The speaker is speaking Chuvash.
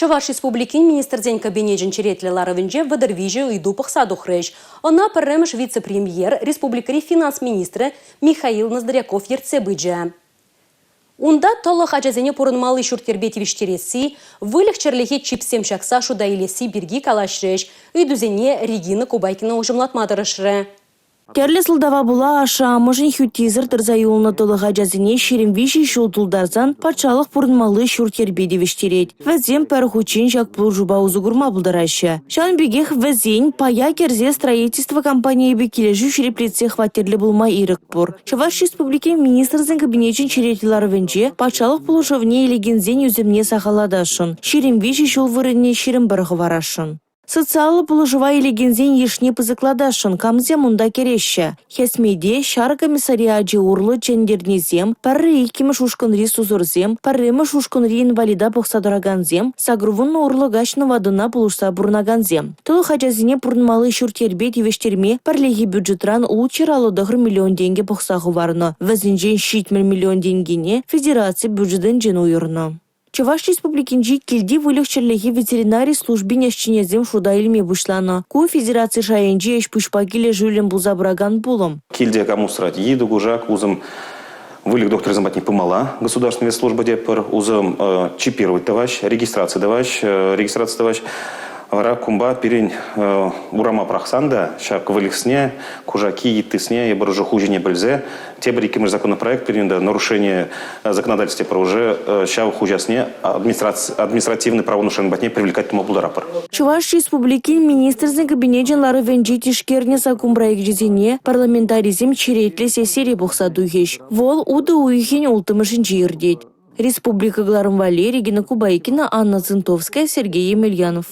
Чӑваш Республикин Министрсен Кабинечӗн черетлӗ ларӑвӗнче 33 ыйту пӑхса тухрӗҫ. Ӑна пӗрремӗш вице-премьер, республикӑри финанс министрӗ Михаил Ноздряков ертсе пычӗ. Унта тӑлӑх ачасене пурӑнмалли ҫурт-йӗрпе тивӗҫтересси, выльӑх-чӗрлӗхе чипсем ҫакса шута илесси пирки калаҫрӗҫ. Ыйтусене Регина Кубайкина уҫӑмлатма тӑрӑшрӗ. Тӗрлӗ сӑлтава пула ашшӗ-амӑшӗн хӳттисӗр тӑрса юлнӑ тӑлӑх ачасене 23 ҫул тултарсан патшалӑх пурӑнмалли ҫурт-йӗрпе тивӗҫтерет. Вӗсем пӗр хутчен ҫак пулӑшупа усӑ курма пултараҫҫӗ. Ҫавӑн пекех вӗсен пая кӗрсе строительство компанийӗпе килӗшӳ ҫирӗплетсе хваттерлӗ пулма ирӗк пур. Чӑваш Республикин Министрсен Кабинечӗн черетлӗ ларӑвӗнче патшалӑх пулӑшӑвне илекенсен ӳсӗмне сахаллатасшӑн, 23 ҫул вырӑнне 21 хӑварасшӑн. Социаллӑ пулӑшӑва илекенсен йышне пысӑклатасшӑн камсем унта кӗреҫҫӗ? Хӗсмете ҫар комиссариачӗ урлӑ чӗнтернисем, пӗрре-иккӗмӗш ушкӑнри сусӑрсем, пӗрремӗш ушкӑнри инвалида пӑхса тӑракансем, 80 урлӑ каҫнӑ ватӑна пулӑшса пурӑнакансем. Тӑлӑх ачасене пурӑнмалли ҫурт-йӗрпе тивӗҫтерме пӗрлехи бюджетран 659 миллион тенкӗ пӑхса хӑварнӑ. Вӗсенчен 70 миллион тенкине федераци бюджетӗнчен уйӑрнӑ. Чӑваш Республикинчи килти выльӑх-чӗрлӗхе ветеринари службин ӗҫченӗсем шута илме пуҫланӑ. Ку федераци шайӗнчи ӗҫ-пуҫпа килӗшӳллӗн пулса пыракан пулӑм. Килте кам усрать йытӑ-кушак, усӑм выльӑх докторӗсем патне пымалла государственная служба тетпӗр, усӑм чипировать тӑваҫ, регистраци тӑваҫ, регистраци тӑваҫ. Вара кунпа пирӗн урама пӑрахсан та ҫак выльӑхсене, кушаки, йыттисене эпир уже хуҫине пӗлсе Тепӗр иккӗмӗш законопроект пирӗн ӗнтӗ нарушение законодательства тепӗр уже ҫав хуҫасене административный правонарушени патне привлекать тума пултаратпӑр. Чӑваш Республикин Министрсен Кабинечӗн ларӑвӗнче тишкернӗ саккун проекчӗсене парламентарисем черетлӗ сессире пӑхса тухӗҫ. Вӑл утӑ уйӑхӗн улттӑмӗшӗнче иртет. Республика кӑларӑм валли Регина Кубайкина, Анна Цинтовская, Сергей Емельянов.